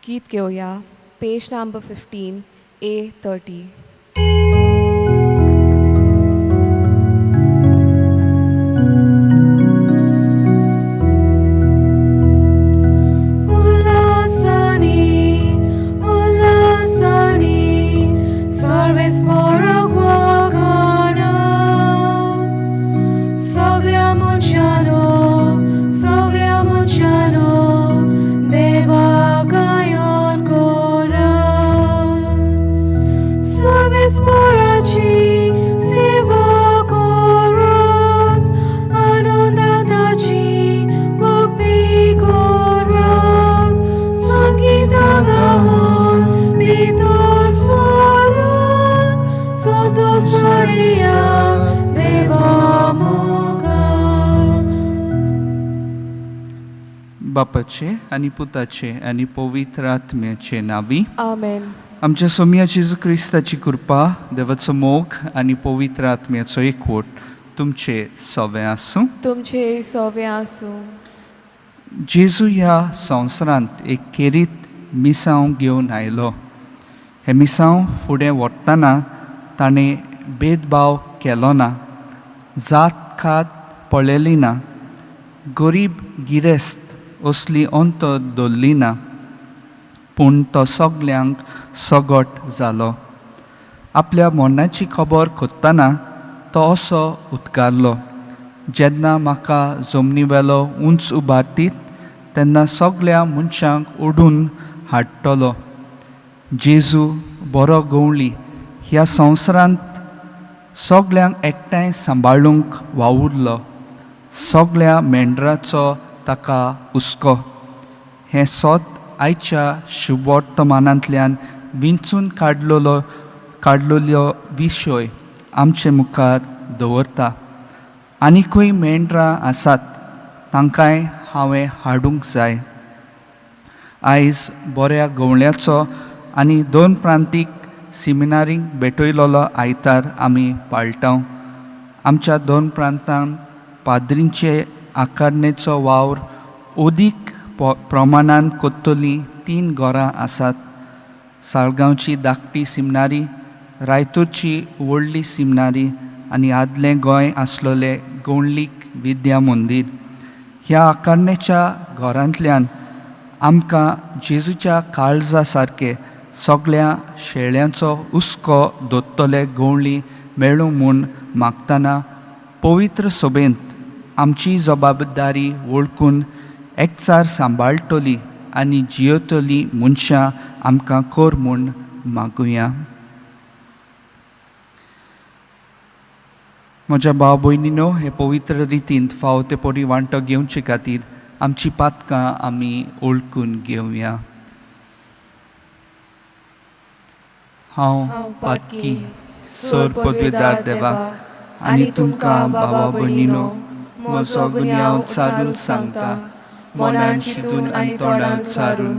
गीत घेवया, पेज number 15 A30. उल्हासानी उल्हासानी सर्वेस्पराक वागाना, सगळ्या मनशानो सगळ्या मनशानो देवा गायन करात. सर्वेस्पराची सेवा करात, आनंदाची भक्ती करात, संगीता गावन भितर सरात, संतोषानिया देवा मुखार. बापाचे आनी पुताचे आनी पवित्र आत्म्याचे नांवी. आमेन. आमच्या सोमया जेजू क्रिस्ताची कृपा, देवाचो मोग आनी पवित्र आत्म्याचो एकवट तुमचे सवे आसूं. तुमचे सोवे आसूं. जेजू ह्या संवसारांत एक खेरीत मिसांव घेवन आयलो. हें मिसांव फुडें व्हरतना ताणें भेदभाव केलो ना, जात खात पळयली ना, गरीब गिरेस्त असली अंत दवरली ना, पूण तो सगल्यांक सगट जालो. आपल्या मरणाची खबर करतना तो असो उदकारलो, जेन्ना म्हाका जमनी वेलो उंच उबारतीत तेन्ना सगल्या मनशांक ओडून हाडटलो. जेजू बरो गवळी ह्या संवसारांत सगल्यांक एकठांय सांबाळूंक वावुरलो. सगल्या मेंढराचो ताका हुस्को. हें सत आयच्या शुभवर्तमानांतल्यान विंचून काडलेलो विशय आमचे मुखार दवरता. आनिकूय मेंढरां आसात, तांकांय हांवें हाडूंक जाय. आयज बऱ्या गवळ्याचो आनी दोन प्रांतीक सिमिनारींक भेटयलोलो आयतार आमी पाळटा. आमच्या दोन प्रांतांत पाद्रींचे आकारणेचो वावर अदीक प्रमाणान कोत्तलीं तीन घरां आसात: साळगांवची धाकटी सिमनारी, रायतूरची व्हडली सिमनारी आनी आदलें गोंय आसलोलें गोंडलीक विद्या मंदीर. ह्या आकारणेच्या घरांतल्यान आमकां जेजूच्या काळजा सारके सगळ्या शेळ्यांचो हुस्को दोत्तले गवळी मेळूं म्हूण मागतना पवित्र सभेंत आमची जबाबदारी वळखून एकचार सांबाळटली आनी जियेतली मनशां आमकां कर म्हूण मागुया. म्हज्या भाव भयणीनो, हे पवित्र रितींत फावो ते परी वांटो घेवचे खातीर आमची पातकां आमी वळखून घेवया. हांव पातकी सोर पदवेदार देवाक आनी तुमकां बाबा भयणीनो म्हजो गुन्यांव चारून सांगता. मनान चिंतून आनी तोंडान चारून,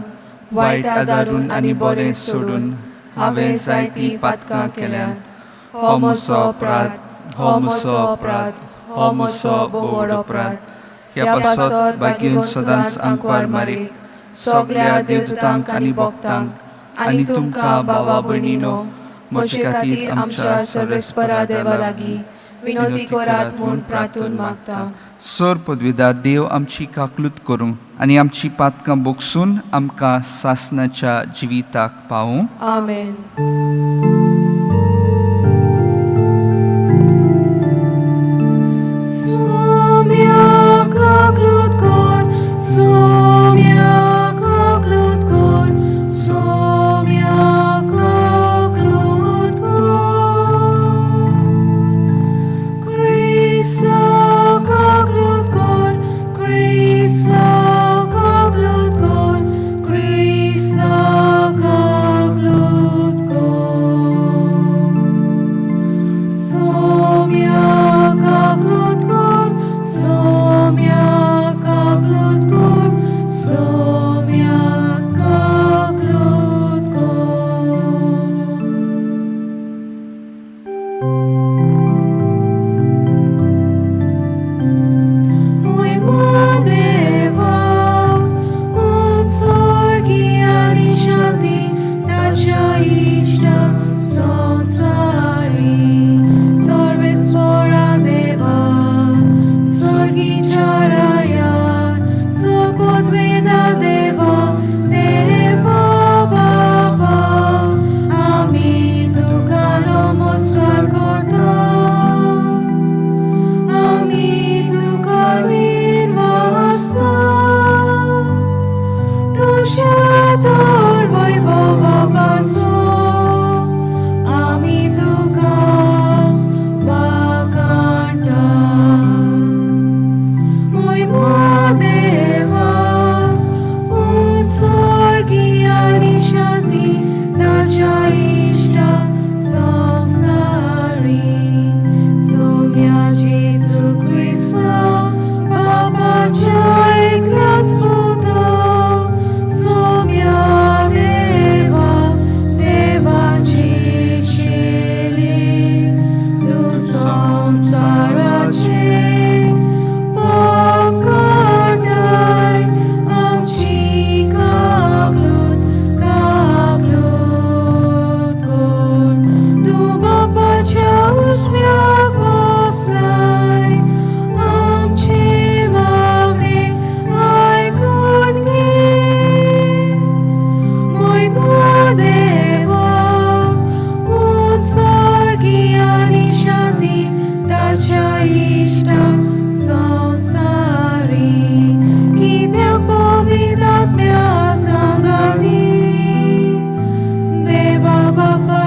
वायट आदारून आनी बरें सोडून हांवें जायतीं पातकां केल्यांत. हो म्हजो अपराध, हो म्हजो अपराध, हो म्हजो भोव व्हड अपराध. ह्या पासत भाग्यून सदांच आंकवार मारीक, सगल्या देवदूतांक आनी भक्तांक आनी तुमकां बाबा भयणीनो म्हजे खातीर आमच्या सर्वेस्परा देवा लागीं विनवती करात म्हूण प्रार्थून मागता. सोर पदवीदार देव आमची काकलूत करूं आनी आमची पातकां बोगसून आमकां सासनाच्या जिविताक पावूं. आमेन. सोम्या काकलूत कर, सोम्या काकलूत कर, सोम्या काकलूत कर. क्रिस्ता काकलूत कर, क्रिस्ता काकलूत कर, क्रिस्ता काकलूत कर.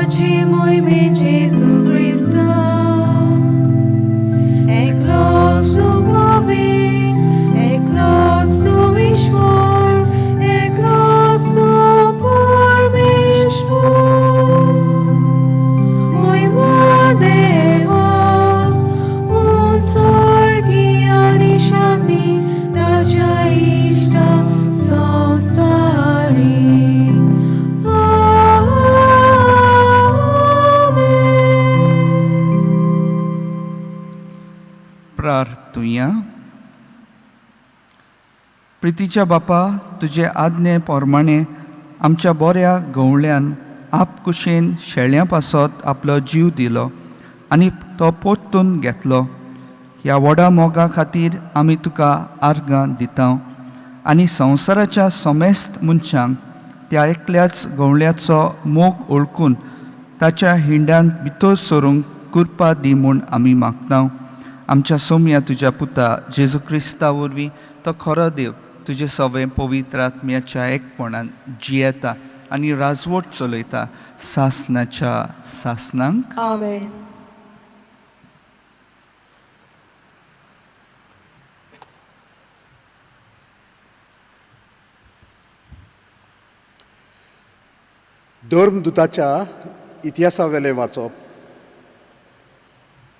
देवाची मोहिमे जेजू क्रिस्ता एकलोच तूं पवित्र एकलोच तूं ईश्वर एकलोच तूं परमेश्वर मोहिमा देवाक उत्सर्गी आनी शांती ताच्या इश्टा संवसारी. आमेन. प्रार्थुया. प्रितीच्या बापा, तुजे आज्ञे प्रमाणे आमच्या बऱ्या गवळ्यान आपकुशेन शेळ्यां पासत आपलो जीव दिलो आनी तो परतून घेतलो. ह्या व्हडा मोगा खातीर आमी तुका आर्गां दिता आनी संवसाराच्या समेस्त मनशांक त्या एकल्याच गवळ्याचो मोग ओळखून ताच्या हिंडांत भितर सरूंक कृपा दी म्हूण आमी मागता. आमच्या सोम्या तुज्या पुता जेजू क्रिस्ता वरवीं, तो खरो देव, तुजे सवे पवित्र आत्म्याच्या एकपणान जियेता आनी राजवट चलयता सासनाच्या सासनांक. आमेन. धर्मदुताच्या इतिहासावेलें वाचप.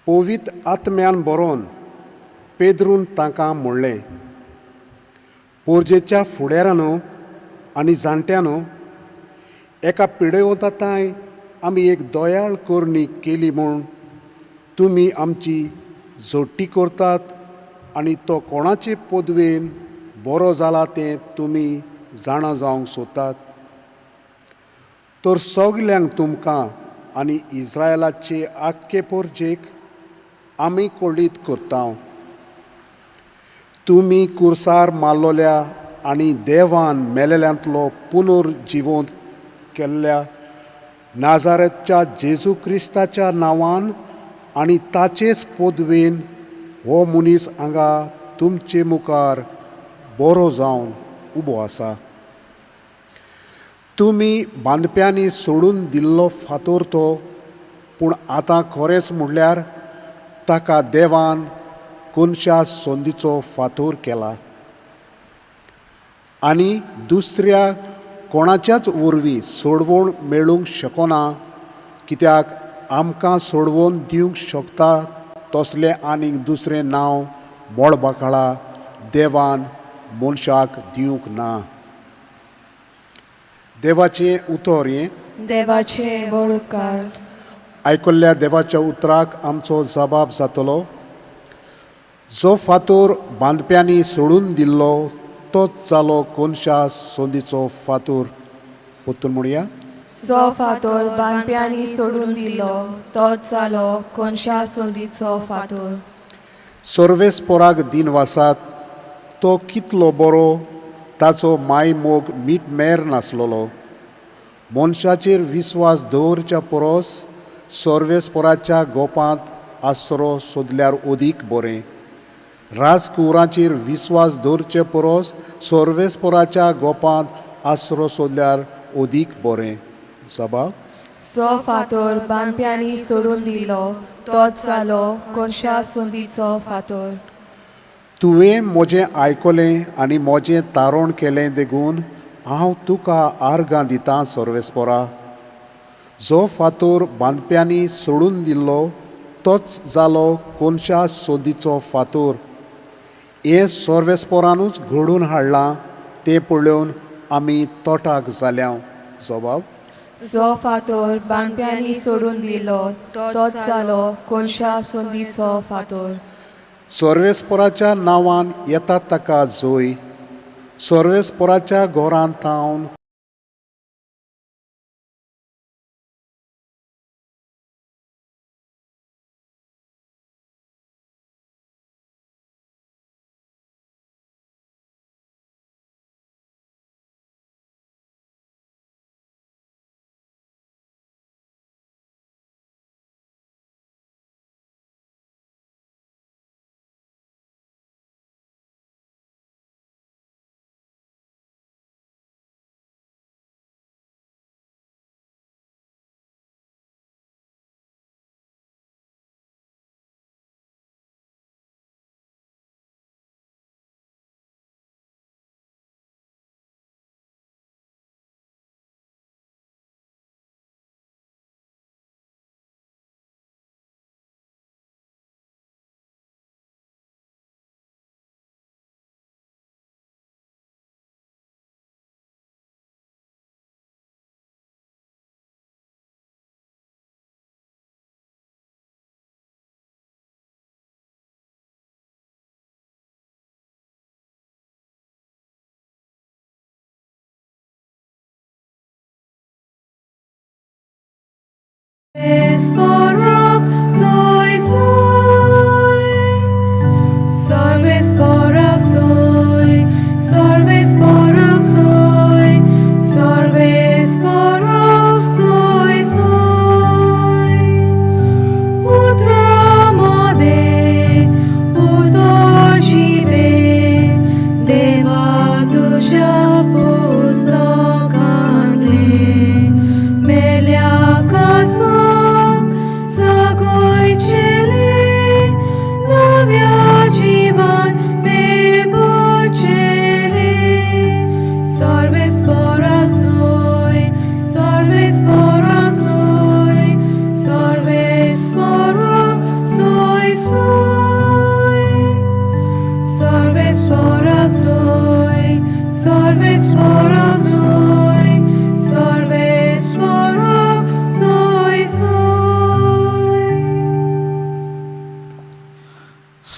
पवित्र आत्म्यान बरोवन पेद्रून तांकां म्हणलें, पोरजेच्या फुडारानो आनी जाणट्यानो, एका पिडेवता तांय आमी एक दयाळ करणी केली म्हूण तुमी आमची जोडटी करतात आनी तो कोणाचे पदवेन बरो जाला तें तुमी जाणा जावंक सोदतात. तर सगल्यांक तुमकां आनी इस्रायलाचे आख्खे पोरजेक आमी कळीत करता, तुमी कुर्सार मारलोल्या आनी देवान मेलेल्यांतलो पुनर्जिवंत केल्ल्या नाजारेतच्या जेजू क्रिस्ताच्या नांवान आनी ताचेच पदवेन हो मनीस हांगा तुमचे मुखार बरो जावन उबो आसा. तुमी बांदप्यांनी सोडून दिल्लो फातोर तो, पूण आतां खरेंच म्हणल्यार ताका देवान कोनशा संदीचो फातोर केला आनी दुसऱ्या कोणाच्याच वरवीं सोडवण मेळूंक शकना, कित्याक आमकां सोडवून दिवंक शकता तसलें आनीक दुसरें नांव मळबाकाळा देवान मनशाक दिवंक ना. देवाचें उतर हें. देवाचे व्हड उपकार. आयकल्ल्या देवाच्या उतराक आमचो जबाब जातलो. जो फातोर बांदप्यांनी सोडून दिल्लो तोच जालो कोनशा संदीचो फातोर. परतून म्हणया. जो फातोर बांदप्यांनी सोडून दिलो तोच जालो कोनशा संदीचो फातोर. सर्वेस्पोराक दिन वासात, तो कितलो बरो, ताचो माय मोग मीठ मेर नासलेलो. मनशाचेर विस्वास दवरच्या परस सर्वेस्पोराच्या गोपांत आसरो सोदल्यार अदीक बरें. राजकुंवराचेर विस्वास दवरचे परस सर्वेस्पोराच्या गोपांत आसरो सोदल्यार अदीक बरें. सभा. जो फातोर बांदप्यांनी सोडून दिलो तोच जालो कोनशा संदीचो फातोर. तुवें म्हजें आयकलें आनी म्हजें तारण केलें देखून हांव तुका आर्गां दितां सर्वेस्पोरा. जो फातोर बांदप्यांनी सोडून दिल्लो तोच जालो कोनशा संदीचो फातोर. हें सर्वेस्पोरानूच घडून हाडलां तें पळोवन आमी तोटाक जाल्या. जबाब. जो फातोर बांदप्यांनी सोडून दिलो तोच जालो कोनशा संदीचो फातोर. सर्वेस्पोराच्या नांवान येता ताका जोय. सर्वेस्पोराच्या घरांत थावन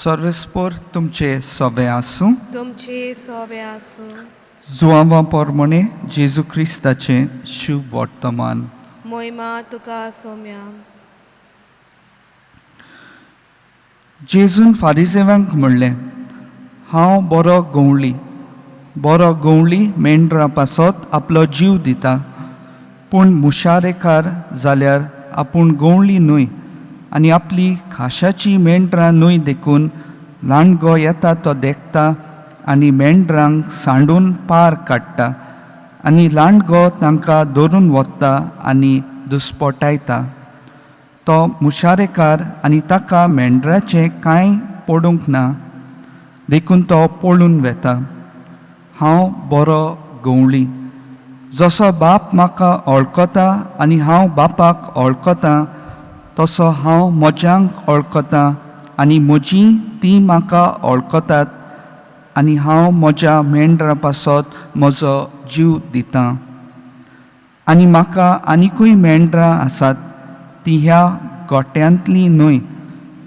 सर्वेस्पोर तुमचे सोबे आसूं. तुमचे सोबे आसूं. जुआंवा पोरमोणे जेजू क्रिस्ताचें शुभ वर्तमान. मोहिमा तुका सोम्या. जेजून फारिजेवांक म्हणलें, हांव बरो गंवळी. बरो गंवळी मेंढरां पासत आपलो जीव दिता, पूण मुशारेकार जाल्यार आपूण गंवळी न्हय आनी आपली खाशाची मेंढरां न्हय देखून लांडगो येता तो देखता आनी मेंढरांक सांडून पार काडटा आनी लांडगो तांकां धरून वता आनी दुस्पोटायता. तो मुशारेकार आनी ताका मेंढराचें कांय पडूंक ना देखून तो पळून वेता. हांव बरो गंवळी. जसो बाप म्हाका वळखता आनी हांव बापाक वळखता तसो हांव म्हज्यांक वळखता आनी म्हजी तीं म्हाका वळखतात आनी हांव म्हज्या मेंढरां पासत म्हजो जीव दितां. आनी म्हाका आनिकूय मेंढरां आसात तीं ह्या गोट्यांतलीं न्हय,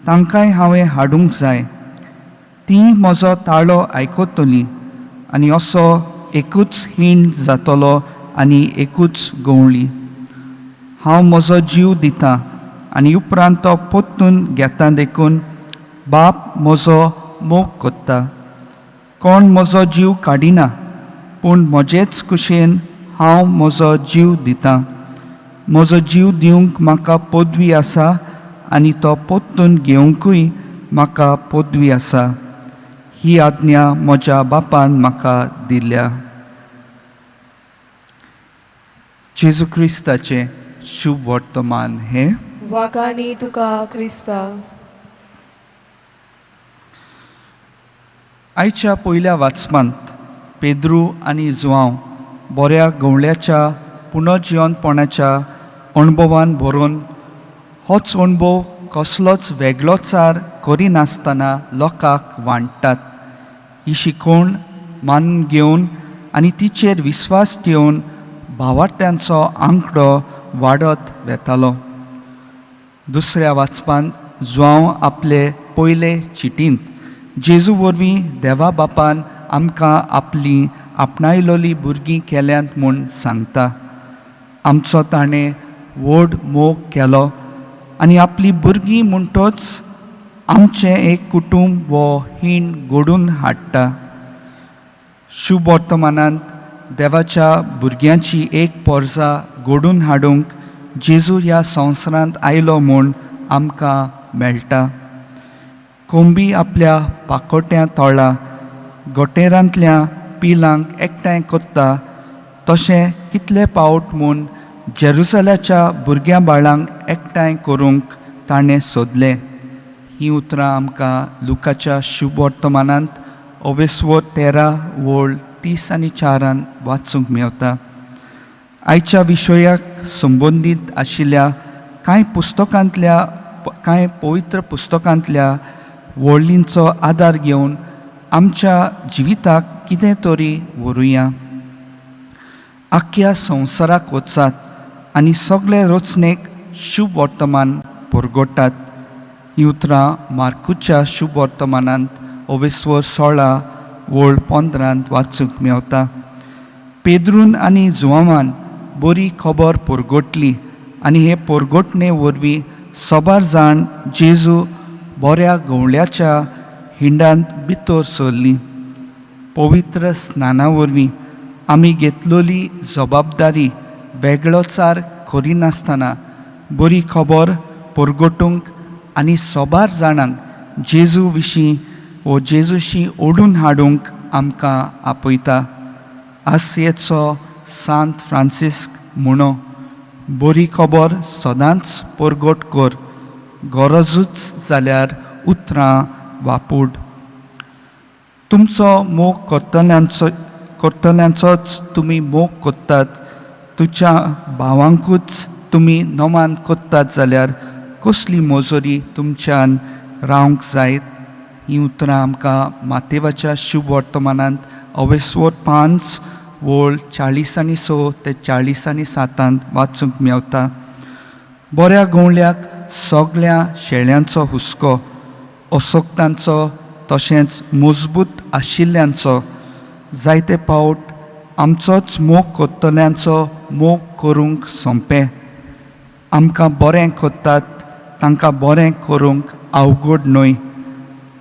तांकांय हांवें हाडूंक जाय. तीं म्हजो ताळो आयकतलीं आनी असो एकूच हीण जातलो आनी एकूच गंवळी. हांव म्हजो जीव दितां आनी उपरांत तो परतून घेता देखून बाप म्हजो मोग कोत्ता. कोण म्हजो जीव काडिना, पूण म्हजेच कुशेन हांव म्हजो जीव दितां. म्हजो जीव दिवंक म्हाका पदवी आसा आनी तो परतून घेवंकूय म्हाका पदवी आसा. ही आज्ञा म्हज्या बापान म्हाका दिल्या. जेजू क्रिस्ताचें शुभ वर्तमान हें. वाकानी तुका क्रिस्ता. आयच्या पयल्या वाचपांत पेद्रू आनी जुआंव बऱ्या गवळ्याच्या पुनर्जिवनपणाच्या अणभवान भरून होच अणभव कसलोच वेगळोचार करिनासतना लोकांक वांट्टात. ही शिकवण मानून घेवन आनी तिचेर विस्वास ठेवन भावार्थ्यांचो आंकडो वाडत वेतालो. दुसऱ्या वाचपांत जुआंव आपले पयले चिटींत जेजू वरवीं देवा बापान आमकां आपलीं आपणायलोली भुरगीं केल्यांत म्हूण सांगता. आमचो ताणें व्हड मोग केलो आनी आपली भुरगीं म्हणटच आमचें एक कुटूंब वो हीण घडून हाडटा. शुभ वर्तमानांत देवाच्या भुरग्यांची एक पोरसा घडून हाडूंक जेजू ह्या संवसारांत आयलो म्हूण आमकां मेळटा. कोंबी आपल्या पाकोट्या तोळा गोटेरांतल्या पिलांक एकठांय कोत्ता तशें कितले पावट म्हूण जेरुसलाच्या भुरग्यां बाळांक एकठांय करूंक ताणें सोदलें. हीं उतरां आमकां लुकाच्या शुभ वर्तमानांत अवेस्वो 13 वळ 30 आनी 4 वाचूंक मेवता. आयच्या विशयाक संबंदीत आशिल्ल्या कांय पुस्तकांतल्या कांय पवित्र पुस्तकांतल्या वळींचो आदार घेवन आमच्या जिविताक कितें तरी व्हरूया. आख्ख्या संवसाराक वचात आनी सगळे रचनेक शुभ वर्तमान परगटात. हीं उतरां मार्कुच्या शुभ वर्तमानांत अवेस्वर 16 वळ 15 वाचूंक मेवता. पेद्रून आनी जुआवान बरी खबर परगटली आनी हे परगटणे वरवीं सबार जाण जेजू बऱ्या गवळ्याच्या हिंडांत भितर सरली. पवित्र स्नाना वरवीं आमी घेतलेली जबाबदारी वेगळोचार करिनासतना बरी खबर परगटूंक आनी सबार जाणांक जेजू विशीं वो जेजूशी ओडून हाडूंक आमकां आपयता. आसियेचो सांत फ्रांसिस्क म्हणो, बरी खबर सदांच परगट कर, गरजूच जाल्यार उतरां वापूड. तुमचो मोग करतल्यांचोच तुमी मोग कोत्तात, तुज्या भावांकूच तुमी नमान कोत्तात जाल्यार कसली मजुरी तुमच्यान रावंक जायत. हीं उतरां आमकां मातेवाच्या शुभ वर्तमानांत अवेस्वर 5 वळ 40 आनी 6 ते 40 आनी 7 वाचूंक मेवता. बऱ्या गवळ्याक सगळ्या शेळ्यांचो हुस्को असोक्तांचो तशेंच मजबूत आशिल्ल्यांचो जायते पावट आमचोच मोग कोत्तल्यांचो मोग करूंक सोंपें. आमकां बरें कोत्तात तांकां बरें करूंक अवघड न्हय.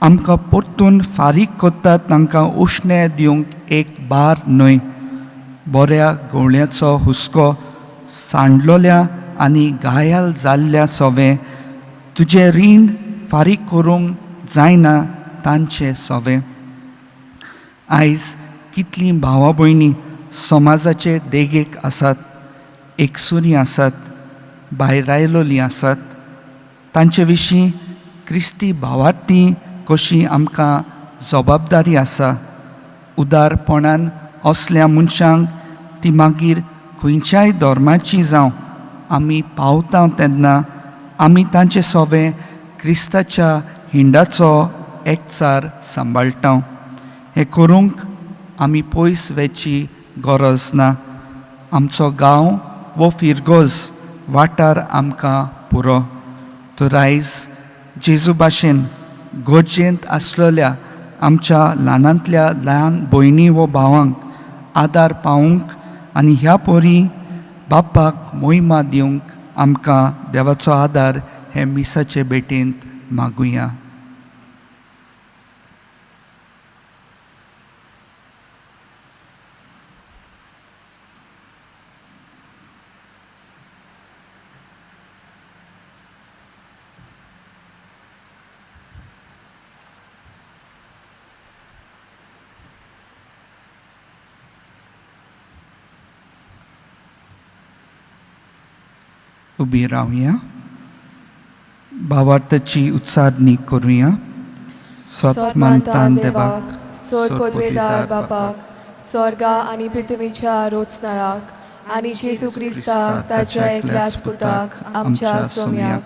आमकां परतून फारीक कोत्तात तांकां उश्णें दिवंक एक बार न्हय. बऱ्या गवळ्याचो हुस्को सांडलोल्या आनी घायाल जाल्ल्या सोवें तुजें रीण फारीक करूंक जायना तांचें सोवें. आयज कितलीं भावा भयणी समाजाचे देगेक आसात, एकसुरी आसात, भायर आयलोलीं आसात. तांचे विशीं क्रिस्ती भावार्थी कशी आमकां जबाबदारी आसा. उदारपणान असल्या मनशांक ती मागीर खंयच्याय धर्माची जावं आमी पावता तेन्ना आमी तांचे सोवें क्रिस्ताच्या हिंडाचो एकचार सांबाळटा. हें करूंक आमी पयस वचची गरज ना. आमचो गांव वो फिरगोज वाठार आमकां पुरो. तर आयज जेजू भाशेन गरजेंत आसलेल्या आमच्या ल्हानांतल्या ल्हान भयणी वो भावांक आदार पावूंक आनी ह्या पोरी बापाक मोहिमा दिवंक आमकां देवाचो आदार हे मिसाचे भेटेंत मागुया. उबी रावया, भावार्थाची उच्चारणी करुया. सोतमानतान देवाक, सोर पदवेदार बापाक, स्वर्गा आनी पृथ्वीच्या रोचणाराक आनी जेजू क्रिस्ताक ताच्या एकल्याच पुताक आमच्या सोम्याक,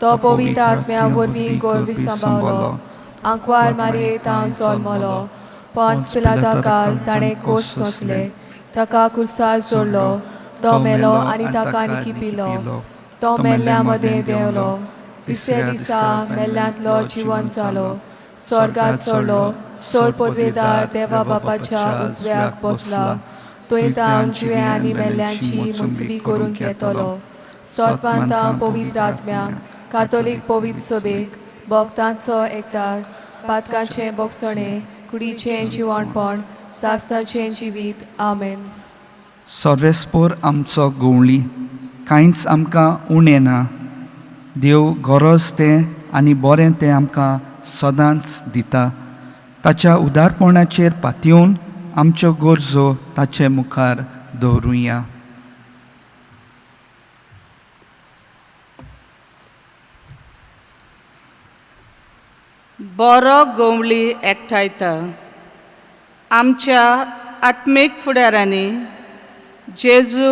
तो पवित्र आत्म्या वरवीं गोरवी सांबावलो, आंकवार मारये तांव सोलमलो, पंच पिलाता काल ताणें कोश सोंसले, ताका कुर्सार सोडलो, तो मेलो आनी ताका निकिपिलो, तो मेल्ल्या मदें देंवलो, तिसऱ्या दिसा मेल्ल्यांतलो जिवन जालो, स्वर्गात चडलो, सोर पदवेदार देवा बापाच्या उजव्याक बसला, थंय तावन जिव्या आनी मेल्ल्यांची मुचबी करूंक येतलो. सोतपांतां पवित्र आत्म्याक, कातोलीक पवित्र सभेक, भक्तांचो एकदार, पातकांचें बोगसणें, कुडीचें जिवणपण, सास्ताचें जिवीत. आमेन. सर्वेस्पोर आमचो गवळी, कांयच आमकां उणें ना. देव गरज तें आनी बरें तें आमकां सदांच दिता. ताच्या उदारपणाचेर पातयेवन आमच्यो गरजो ताचे मुखार दवरुया. बरो गवळी एकठांयता. आमच्या आत्मीक फुडारांनी जेजू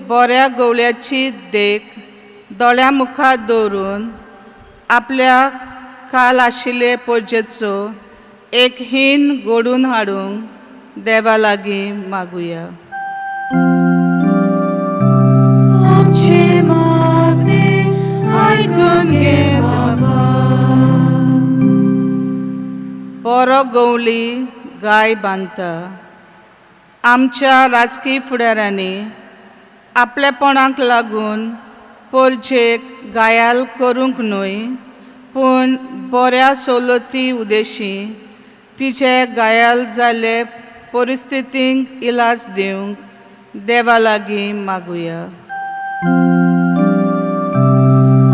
बऱ्या गवळ्याची देख दोळ्या मुखार दवरून आपल्या काल आशिल्ले पोरजेचो एक हीण घडून हाडूंक देवा लागीं मागुया. आमचे मागणे आयकून घे बाबा. बरो गवळी गाय बांदता. आमच्या राजकीय फुडारांनी आपलेपणाक लागून पोरजेक घायाल करूंक न्हय, पूण बऱ्या सवलती उदेशी तिचे घायाल जाल्ले परिस्थितींक इलाज दिवंक देवा लागीं मागुया.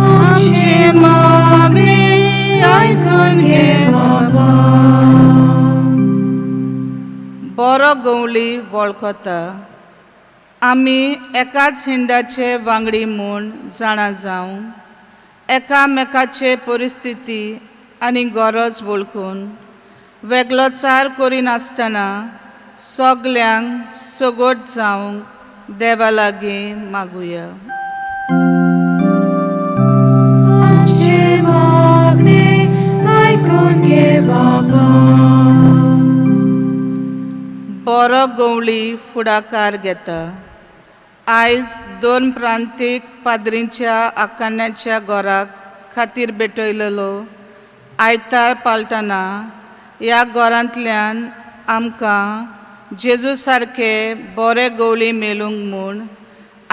आमचे मागणे आयकून घे बाबा. बरो गवळी वळखता. आमी एकाच हिंडाचे वांगडी म्हूण जाणा जावं, एकामेकाचे परिस्थिती आनी गरज वळखून वेगळोचार करिनासतना सगल्यांक सगट जावंक देवा लागीं मागुया. आमचे मागणे आयकून घे बाबा. बरो गवळी फुडाकार घेता. आयज दोन प्रांतीक पाद्रींच्या आकान्याच्या घराक खातीर भेटयलेलो आयतार पाळटना ह्या घरांतल्यान आमकां जेजू सारके बरे गवळी मेळूंक म्हूण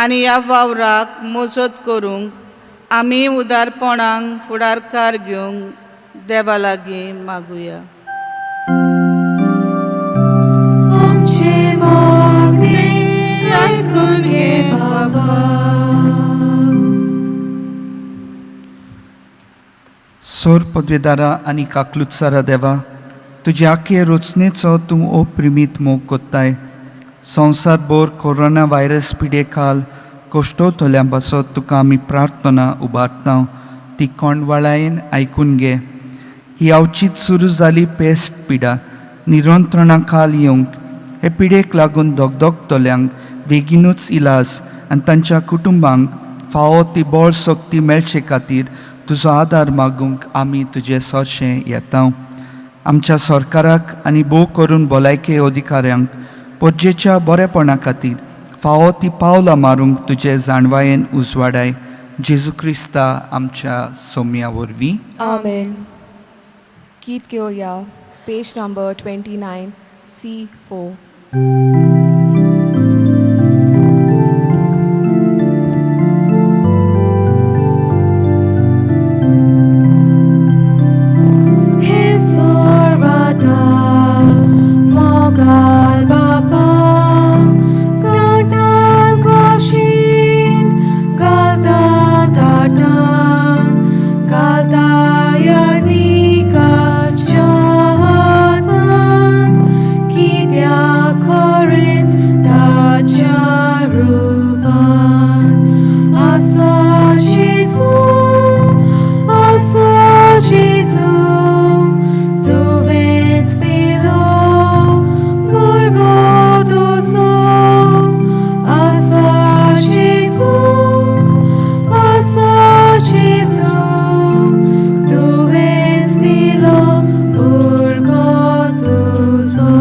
आनी ह्या वावराक मजत करूंक आमी उदारपणाक फुडारकार घेवंक देवा लागीं मागुया. आमचे मागणे आयकून घे बाबा. सोर पदवेदारा आनी काकलुत्सारा देवा, तुजे आखे रचनेचो तूं अप्रिमीत मोग कोत्ताय. संवसार भर कोरोना व्हायरस पिडे खाल कश्टवतल्या पासत तुका आमी प्रार्थना उबारता, ती कोंडवाळायेन आयकून घे. ही अवचीत सुरू जाली पेस्ट पिडा निरंत्रणा खाल येवंक, हे पिडेक लागून दगदगतल्यांक बेगीनूच इलाज आनी तांच्या कुटुंबांक फावो ती बळ शक्ती मेळचे खातीर तुजो आदार मागूंक आमी तुजे सरशें येता. आमच्या सरकाराक आनी भोव करून भलायके अधिकाऱ्यांक परजेच्या बरेपणा खातीर फावो ती पावलां मारूंक तुजे जाणवायेन उजवाडाय. जेजू क्रिस्ता आमच्या सोम्या वरवीं. आमेन. गीत घेवया पेज नंबर 29 C4. हे सोर्वाता मोगाल बापा, गातान क्वाशीन गाता ताटान गाताय निकाच्या हातान, कित्याक खरेंच ताच्या रुपान आसा जेजू, आसा जेजू, तुवेंच दिलो भुरगो तुजो. आसा जेजू, आसा जेजू, तुवेंच दिलो भुरगो तुजो.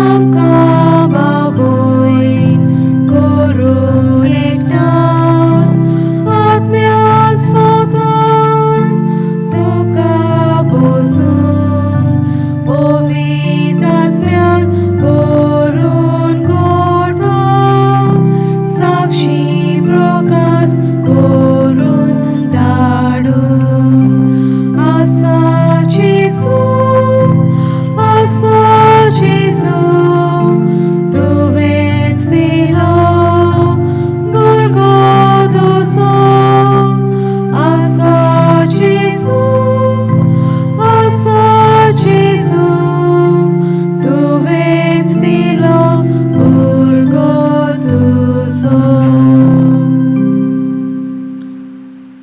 आमकां बाबून करूं एकठांय आत्म्यान सोतान तुका बसूंक, पवित्र आत्म्यान भरून गोठोवंक, साक्षी प्रकाश करून धाडूंक. आसा जेजू, आसा जेजू, तुवेंच दिलो भुरगो तुजो. आसा जेजू, आसा जेजू, तुवेंच दिलो भुरगो तुजो.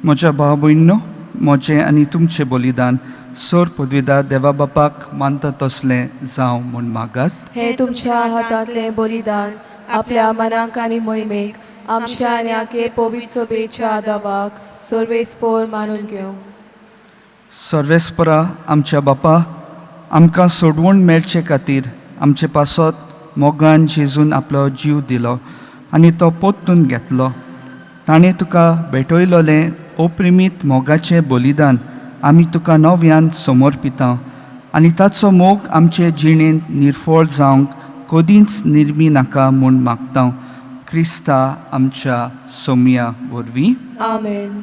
म्हज्या भाव भयणीनो, म्हजें आनी तुमचें बलिदान सोर पदवीदार देवा बापाक मानता तसलें जावं म्हूण मागात. हे तुमच्या हातांतलें बलिदान आपल्या मनाक आनी मोहिमेक आमच्या आनी आखे पवित्र सभेच्या दवाक सर्वेस्पोर मानून घेवं. सर्वेस्परा आमच्या बापा, आमकां सोडवण मेळचे खातीर आमचे पासत मोगान जेजून आपलो जीव दिलो आनी तो पोत्तून घेतलो. ताणें तुका भेटयलोलें अप्रिमीत मोगाचें बलिदान आमी तुका नव्यान समर्पिता आनी ताचो मोग आमचे जिणेंत निर्फळ जावंक कदींच निर्मी नाका म्हूण मागता, क्रिस्ता आमच्या सोमया वरवीं. आमेन.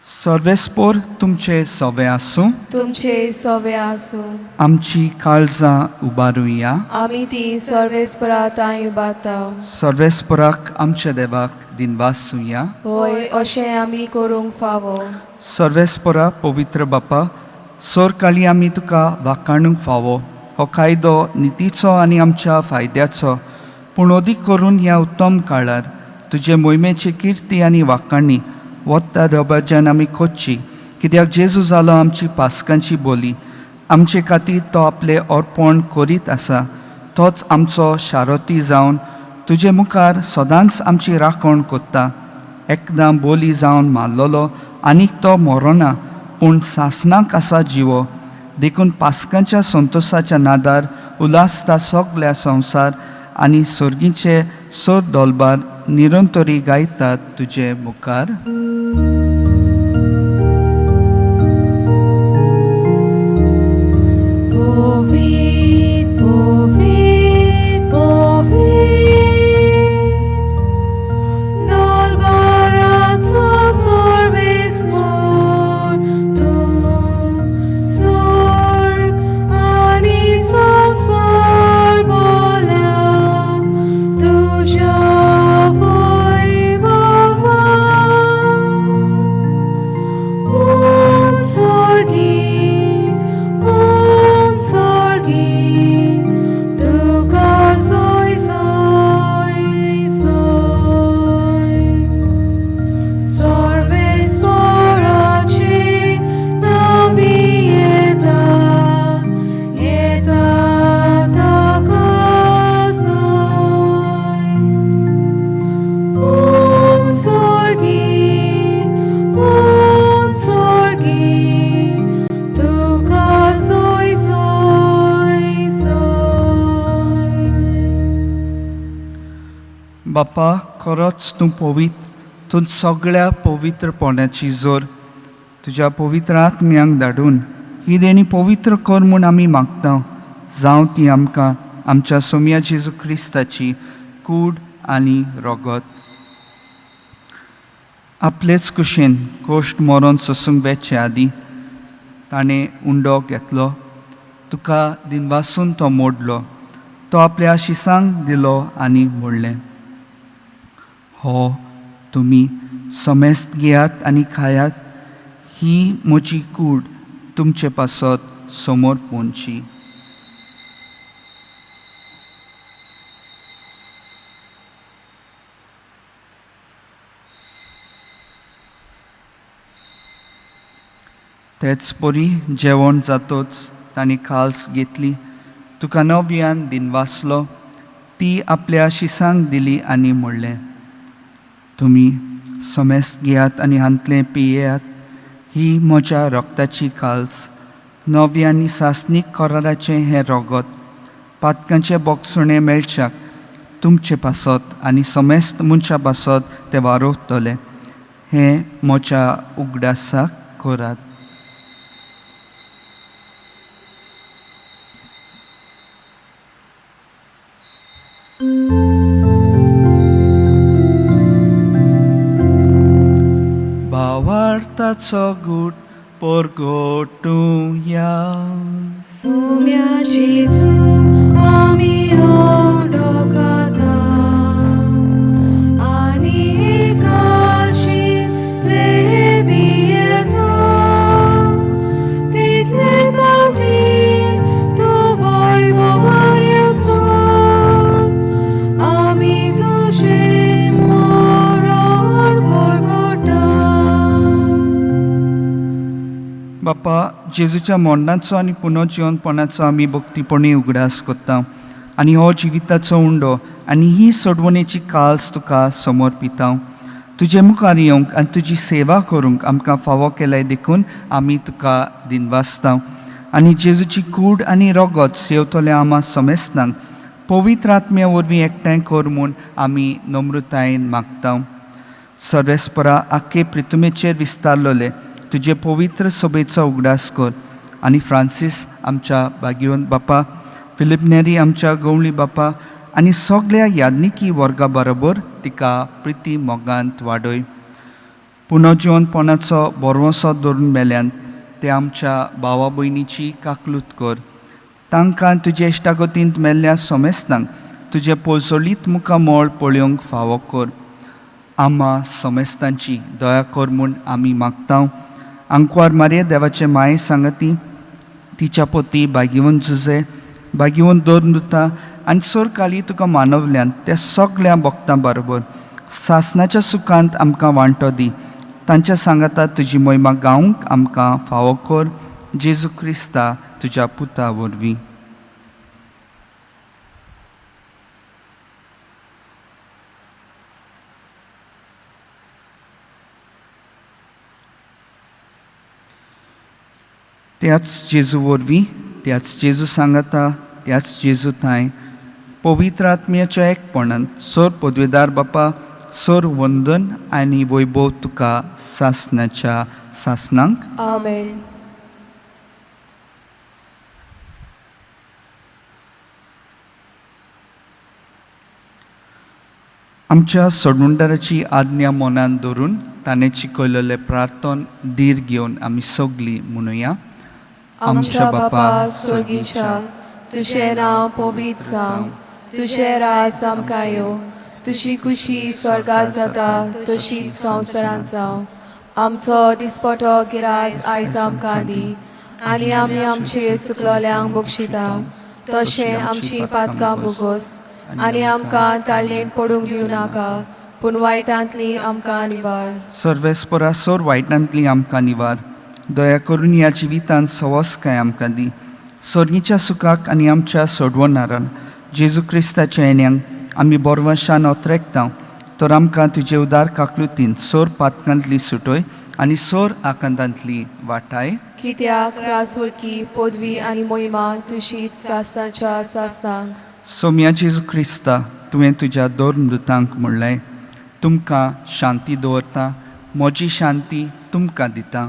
सर्वेस्पोर तुमचे सवे आसूं. तुमचे सवे आसूं. आमची काळजां उबारुया. आमी ती सर्वेस्परा तांय उबारता. सर्वेस्पराक आमच्या देवाक दिनवासुया. होय, अशें आमी करूंक फावो. सर्वेस्परा पवित्र बापा, सोरकाली आमी तुका वाखाणूंक फावो. हो कायदो नितीचो आनी आमच्या फायद्याचो, पूण अदीक करून ह्या उत्तम काळार तुजे मोहिमेची किर्ती आनी वाखाणी वत्ता दबाज्यान आमी खोदची, कित्याक जेजू जालो आमची पास्कांची बोली. आमचे खातीर तो आपलें अर्पण करीत आसा. तोच आमचो शारोती जावन तुजे मुखार सदांच आमची राखण कोत्ता. एकदां बोली जावन मारलेलो आनीक तो मरोना, पूण सासणाक आसा जिवो. देखून पास्कांच्या संतोसाच्या नादार उल्हासता सगल्या संवसार आनी सर्गीचे सर दोलबार निरंतरी गायतात तुजे मुखार. Povit, povit, povit. Dọlbaratso sorbis mortu, sorg ani संसार बोल्या तुझ्या वैभवान. Un sorgi, tuka soy soy soy. Sorbes poraci navieta, yeta taka soy. Un sorgi, tuka soy soy soy. बापा खरोच तूं पवित्र, तूं सगळ्या पवित्रपणाची जोर तुज्या पवित्र आत्म्यांक धाडून ही देणी पवित्र कर म्हूण आमी मागता. जावं ती आमकां आमच्या सोम्या जेजू क्रिस्ताची कूड आनी रगत. आपलेच कुशेन कोश्ट मरोन सोसूंक वेचे आदीं ताणें उंडो घेतलो, तुका दिनवासून तो मोडलो, तो आपल्या शिसांक दिलो आनी म्हणलें, हो तुमी समेस्त घेयात आनी खायात, ही म्हजी कूड तुमचे पासत समोर पोंची. तेच परी जेवण जातोच तांणी काल्स घेतली, तुका नव्यान दिनवासलो, ती आपल्या शिसांक दिली आनी म्हणलें, तुमी समेस्त घेयात आनी हांतलें पियेयात, ही म्हज्या रक्ताची काल्स, नव्या आनी सासणीक कराराचें हें रगत पातकांचें बोगसुणें मेळच्याक तुमचे पासत आनी समेस्त मनशां पासत तें वारोवतलें. हें म्हज्या उगडासाक करात. भावार्थाचो गूट परगटुया. Sumya Jesu ami ondokata ani kalshi lebieta title pauti tu voi movaria ami tushe morar porgota. बापा, जेजूच्या मरणाचो आनी पुनर्जिवनपणाचो आमी भक्तीपणी उगडास करता आनी हो जिविताचो उंडो आनी ही सोडवणेची काल्स तुका समर्पिता. तुजे मुखार येवंक आनी तुजी सेवा करूंक आमकां फावो केल्याय देखून आमी तुका दिनवासता. आनी जेजूची कूड आनी रगत सेवतल्या आमा समेस्तांक पवित्र आत्म्या वरवीं एकठांय कर म्हूण आमी नम्रतायेन मागता. सर्वेस्परा आख्खे प्रितुमेचेर विस्तारलोले तुजे पवित्र सभेचो उगडास कर आनी फ्रांसीस आमच्या भाग्यवंत बापा, फिलीप नेरी आमच्या गवळी बापा आनी सगळ्या याज्ञिकी वर्गा बरोबर तिका प्रिती मोगांत वाडय. पुनर्जिवनपणाचो बरवसो धरून मेल्यान ते आमच्या भावा भयणीची काकलूत कर. तांकां तुजे इश्टागतींत मेल्ल्या समेस्तांक तुजें पोजोलीत मुखामळ पळोवंक फावो कर. आमा समेस्तांची दया कर म्हूण आमी मागता. आंकवार मारये देवाचे माये सांगती तिच्या पोती भागीवन जुजे भागीवन दोन दुता आनी सोरकाली तुका मानवल्यान त्या सगळ्या भक्तां बरोबर सासनाच्या सुखांत आमकां वांटो दी. तांच्या सांगाता तुजी मोहिमा गावंक आमकां फावो कर. जेजू क्रिस्ता तुज्या पुता वरवीं. त्याच जेजू वरवीं, त्याच जेजू सांगाता, त्याच जेजू थांय पवित्र आत्म्याच्या एकपणान सर पदवेदार बापा, सर वंदन आनी वैभव तुका सासनाच्या सासनांक. आमेन. आमच्या सोडवणदाराची आज्ञा मनान धरून ताणें शिकयलेलें प्रार्थन धीर घेवन आमी सगलीं म्हणुया. आमच्या बापा स्वर्गीच्या, तुजें नांव पवित्र जावं, तुजें राज आमकां येवं, तुजी खुशी स्वर्गात जाता तशीच संवसारांत जावं. आमचो दिसपटो गिरास आयज आमकां दी आनी आमी आमचे चुकलोल्यांक बक्षिता तशें आमची पातकां भोगोस आनी आमकां ताळेण पडूंक दिवं नाका, पूण वायटांतली आमकां निवार. सर्वेस्परा सोर वायटांतली आमकां निवार. दया करून ह्या जिवितांत सवसकाय आमकां दी. सोर्गीच्या सुखाक आनी आमच्या सोडवणारान जेजू क्रिस्ताच्या येण्यांक आमी बोरवशान ओतरेकता, तर आमकां तुजे उदार काकलुतीन सोर पातकांतली सुटय आनी सोर आकांतांतली वाटाय. कित्याक राजवकी पदवी आनी मोहिमा तुजीच सासणाच्या सासणांक. सोम्या जेजू क्रिस्ता, तुवें तुज्या दोन मृतांक म्हणलें, तुमकां शांती दवरता, म्हजी शांती तुमकां दिता.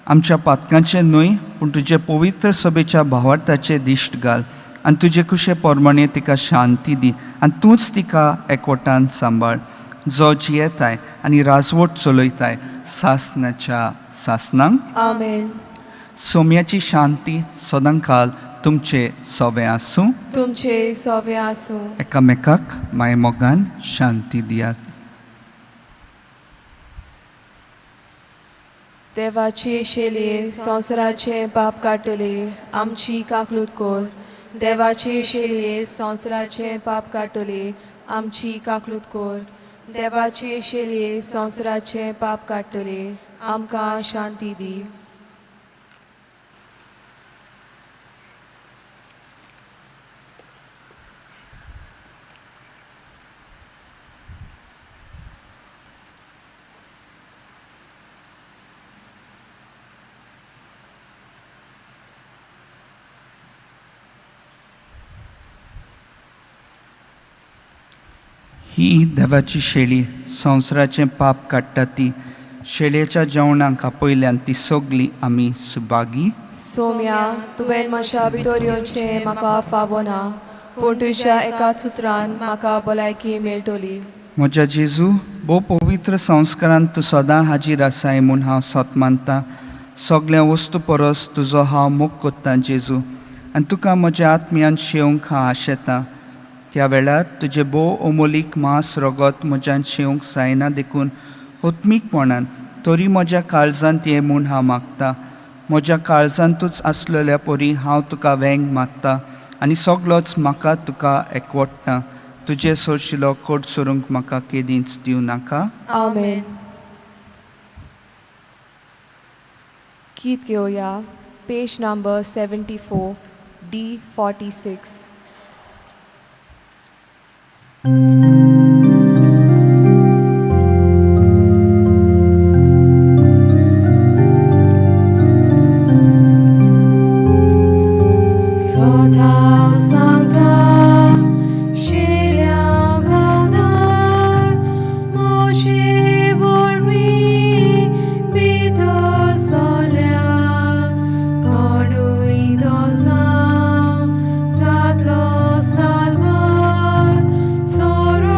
आमच्या पातकांचें न्हय पूण तुजे पवित्र सभेच्या भावार्थाचें दिश्ट घाल आनी तुजे कुशे प्रमाणे तिका शांती दी आनी तूंच तिका एकवटान सांबाळ, जो जियेताय आनी राजवट चलयताय सासणाच्या सासणांक. आमेन. सोम्याची शांती सदांकाल तुमचे सोबें आसूं. तुमचे सोबे आसूं. एकामेकाक मायमोगान शांती दियात. देवाचे शेलये संवसाराचें पाप काडटले, आमची काकलूत कोर. देवाचे शेलये संवसाराचें पाप काडटले, आमची काकलूत कोर. देवाचे शेलये संवसाराचें पाप काडटले, आमकां शांती दी. ही देवाची शेळी संवसाराचें पाप काडटा ती शेळयेच्या जेवणाक आपयल्यान ती सगली आमी सुभागी. सोम्या, तुवें म्हज्या भितर येवचें म्हाका फावना, पूण तुज्या एकाच उतरान म्हाका भलायकी मेळटली. म्हज्या जेजू, भोव पवित्र संस्कारान तूं सदां हाजीर आसाय म्हूण हांव सत मानता. सगल्या वस्तू परस तुजो हांव मोग कोत्तां जेजू, आनी तुका म्हज्या आत्म्यान शेवंक हांव आशेतां. त्या वेळार तुजें भोव अमोलीक मांस रगत म्हज्यान शेवंक जायना देखून होत्मीकपणान तरी म्हज्या काळजांत ये म्हूण हांव मागता. म्हज्या काळजांतूच आसलेल्या परी हांव तुका वेंग मारता आनी सगलोच म्हाका तुका एकवटता. तुजे सोरशिलो कोट सोरूंक म्हाका केदींच दिवं नाका. आमेन. गीत घेवया पेज नंबर 74 D46. स्वता सांगता शेल्या गावदार मोशे वरवीं भितर सोल्या कोणूय दोसां जातलो साल्वार सोरो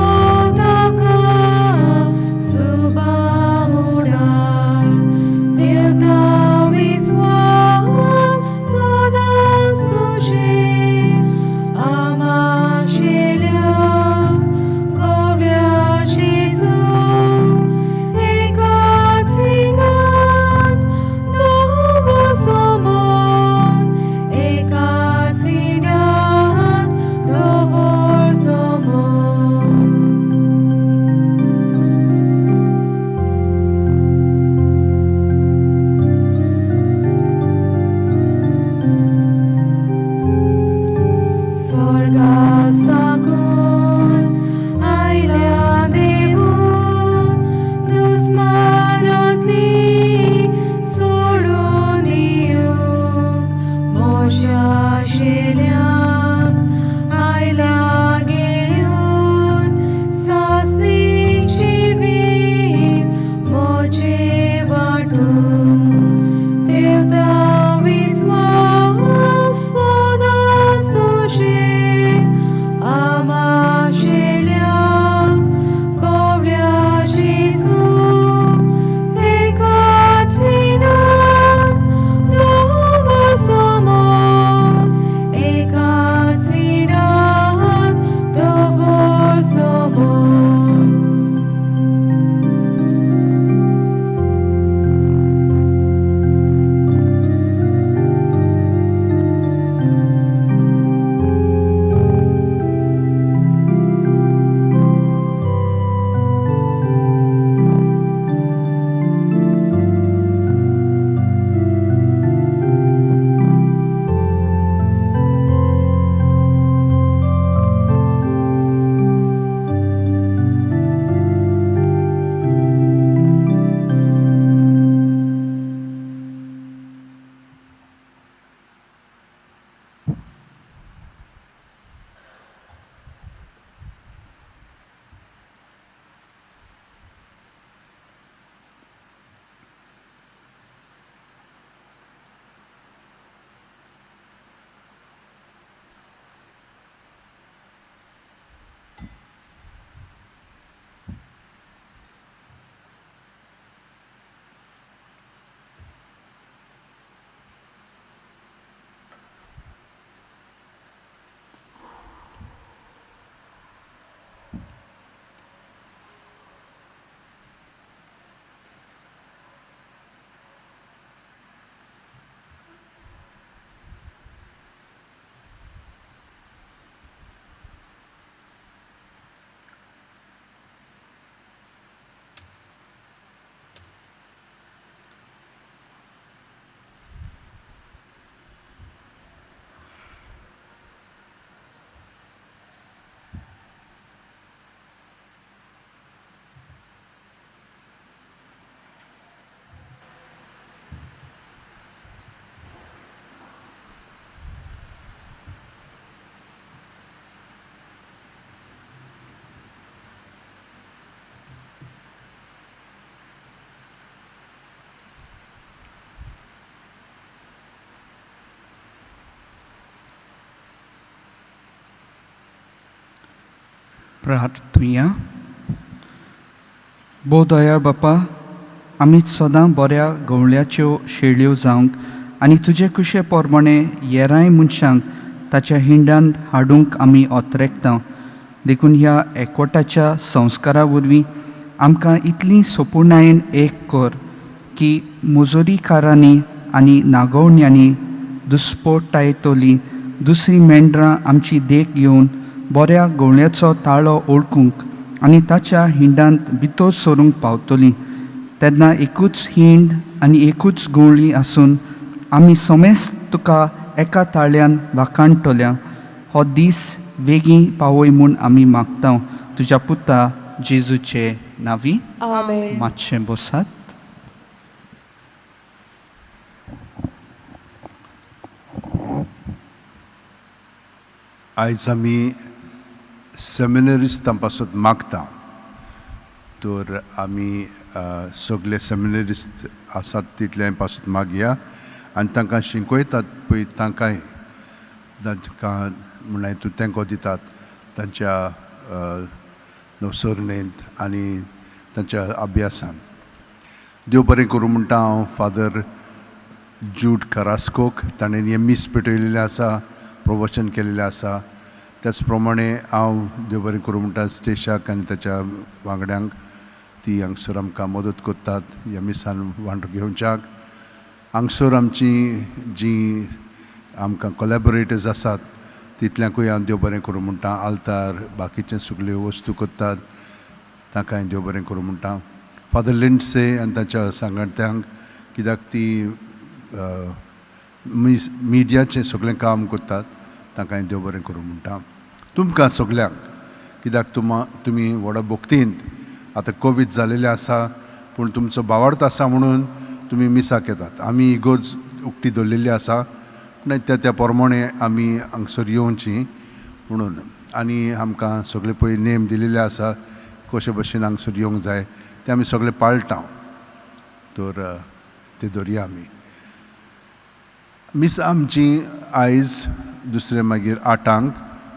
प्रार्थुया. भोव दयाळ बापा, आमी सदां बऱ्या गवळ्याच्यो शेळयो जावंक आनी तुजे कुशे प्रमाणे येराय मनशांक ताच्या हिंडांत हाडूंक आमी ओतरेकता. देखून ह्या एकवटाच्या संस्कारा वरवीं आमकां इतली सोपूर्णायेन एक कर की मुजोरीकारांनी आनी नागोवण्यांनी दुस्पोटायतली दुसरीं मेंढरां आमची देख घेवन बऱ्या गवळ्याचो ताळो ओळखूंक आनी ताच्या हिंडांत भितर सरूंक पावतलीं. तेन्ना एकूच हिंड आनी एकूच गवळी आसून आमी समेस्त तुका एका ताळ्यान वाखाणटल्या. हो दीस वेगीं पावय म्हूण आमी मागता, तुज्या पुता जेजूचे नांवी. आमेन. मातशें बसात. आयज आमी सेमिनरिस्तां पासत मागता. तर आमी सगळे सेमिनरिस्त आसात तितले पासत मागया आनी तांकां शिकयतात पळय, तांकांय तांकां म्हणल्यार तूं तेंको दितात तांच्या नवसरणेंत आनी तांच्या अभ्यासान. देव बरें करूं म्हणटा हांव फादर जूड करास्कोक, ताणें हें मीस पेटयलेलें आसा, प्रवचन केलेलें आसा. त्याच प्रमाणे हांव देव बरें करूं म्हणटा स्टेशाक आनी ताच्या वांगड्यांक, ती हांगसर आमकां मदत करतात ह्या मिसान वांटो घेवच्याक. हांगसर आमची जी आमकां कोलॅबोरेटर्स आसात तितल्यांकूय हांव देव बरें करूं म्हणटा. आल्तार बाकीचे सगल्यो वस्तू करतात तांकांय देव बरें करूं म्हणटा. फादर लिंडसे आनी ताच्या सांगात्यांक, कित्याक ती मिडियाचें सगळें काम करतात, तांकांय देव बरें करूं म्हणटा. तुमकां सगल्यांक, कित्याक तुमी व्हडा भक्तींत आतां कोवीड जालेलें आसा पूण तुमचो भावार्थ आसा म्हणून तुमी मिसाक येतात. आमी इगोर्ज उक्ती दवरलेली आसा पूण त्या त्या प्रमाणे आमी हांगसर येवची म्हणून, आनी आमकां सगळे पळय नेम दिलेले आसा कशे भशेन हांगसर येवंक जाय ते आमी सगळे पाळटा. तर ते दवरया आमी. मीस आमची आयज दुसरें मागीर 8,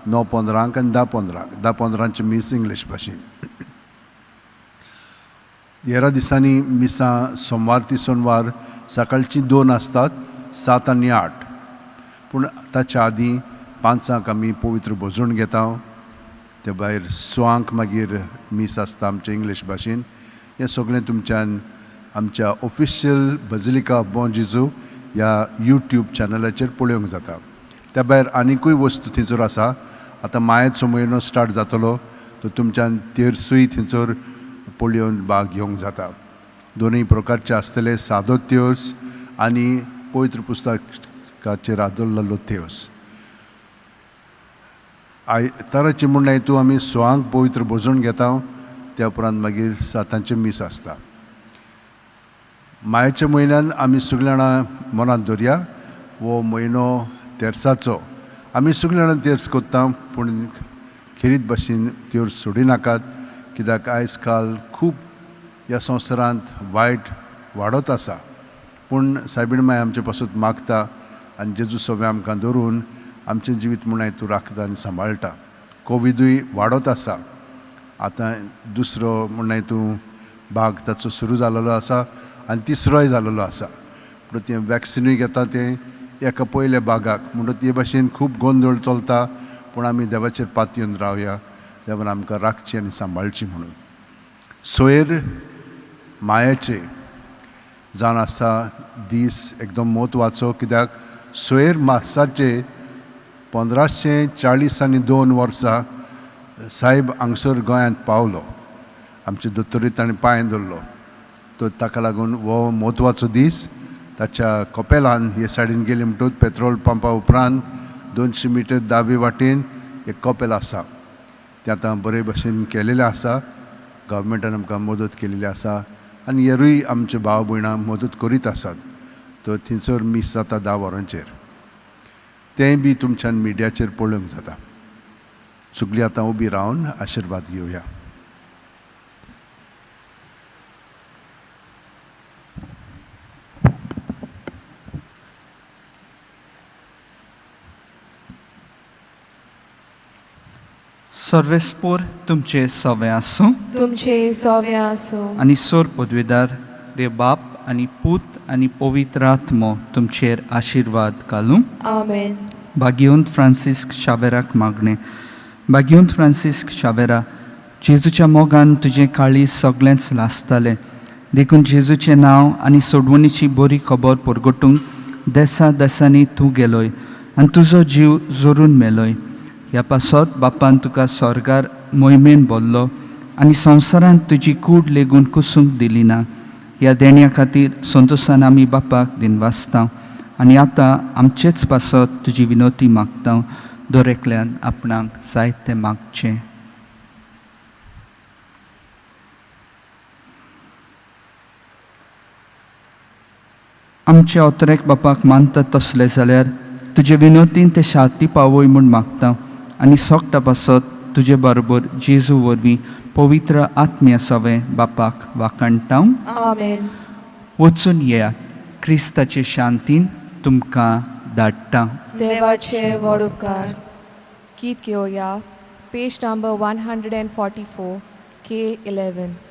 9:15 आनी 10:15. 10:15 मीस इंग्लीश भाशेन. हेरा दिसांनी मिसां सोमवार ती सोनवार सकाळची 2 आसतात, 7 आनी 8. पूण ताच्या आदीं 5 आमी पवित्र भोजण घेता. ते भायर 6 मागीर मीस आसता आमचें इंग्लीश भाशेन. हें सगळें तुमच्यान आमच्या ऑफिशियल बझिलिका ऑफ बॉं जेजू ह्या यूट्यूब चॅनलाचेर पळोवंक जाता. त्या भायर आनिकूय वस्तू थंयसर आसा. आतां मायेचो म्हयनो स्टार्ट जातलो तर तुमच्यान तेर्सूय थंयसर पळोवन भाग घेवंक जाता. दोनूय प्रकारचे आसतले, सादो त्योस आनी पवित्र पुस्तकाचेर आदरलेलो त्योस. आयताराचें म्हणल्यार तूं आमी 6 पवित्र भोजन घेता, त्या उपरांत मागीर 7 मीस आसता. मायेच्या म्हयन्यान आमी सगळीं जाणां मनांत दवरया, हो म्हयनो तेर्साचो. आमी सगळीं जाणां तेर्स करता पूण खेरीत भाशेन तेर्स सोडिनाकात, कित्याक आयज काल खूब ह्या संवसारांत वायट वाडत आसा. पूण सायबीण माय आमचे पासून मागता आनी जेजू सगळें आमकां धरून आमचें जिवीत म्हणून तूं राखता आनी सांबाळटा. कोविदूय वाडत आसा. आतां दुसरो म्हणून तूं भाग ताचो सुरू जालेलो आसा आनी तिसरोय जालेलो आसा. पूण तें वॅक्सिनूय घेता तें एका पयल्या भागाक, म्हणटच ते भाशेन खूब गोंदळ चलता. पूण आमी देवाचेर पातयेवन रावया, देवान आमकां राखची आनी सांबाळची म्हणून. सोयर मायाचे जावन आसा दीस एकदम म्हत्वाचो, कित्याक सोयर मासाचे 1540 आनी 2 वर्सां साहेब हांगसर गोंयांत पावलो, आमचे दोतोरी ताणें पांय धरलो. तर ताका लागून हो म्हत्वाचो दीस. ताच्या कपेलान हे सायडीन गेले म्हणटकूच पेट्रोल पंपा उपरांत 200 मिटर दावे वाटेन एक कपेल आसा, तें आतां बरे भशेन केलेलें आसा. गव्हर्मेंटान आमकां मदत केलेली आसा आनी हेरूय आमचे भाव भयणां मदत करीत आसात. तर थंयसर मीस जाता 10 वरांचेर, तेंय बी तुमच्यान मिडियाचेर पळोवंक जाता. सगळीं आतां उबी रावन आशिर्वाद घेवया. सर्वेस्पोर तुमचे सवे आसूं. तुमचे सोवे आसूं. आनी सोर पदवेदार देव बाप आनी पूत आनी पवित्र आत्मो तुमचेर आशिर्वाद घालूं. आमेन. भाग्यवंत फ्रांसिस्क शावेराक मागणें. भाग्यवंत फ्रांसिस्क शावेरा, जेजूच्या मोगान तुजें काळीज सगळेंच लासतालें, देखून जेजूचें नांव आनी सोडवणीची बरी खबर परगटूंक देसा देसांनी तूं गेलोय आनी तुजो जीव जोरून मेलोय. ह्या पासत बापान तुका स्वर्गार मोहिमेन भरलो आनी संवसारांत तुजी कूड लेगून कुसूंक दिली ना. ह्या देण्या खातीर संतोशान आमी बापाक दिनवासता आनी आतां आमचेच पासत तुजी विनवती मागता. दर एकल्यान आपणाक जाय तें मागचें. आमच्या अत्रेक बापाक मानता तसले जाल्यार तुजे विनवतीन ते शांती पावय म्हूण मागता आनी सोगटा पासत तुजे बरोबर जेजू वरवीं पवित्र आत्म्या सवें बापाक वाखाणटा. आमेन. वचून येयात, क्रिस्ताचे शांतीन तुमकां धाडटा. देवाचे व्हड उपकार. गीत घेवया, पेज नंबर 144, K 11.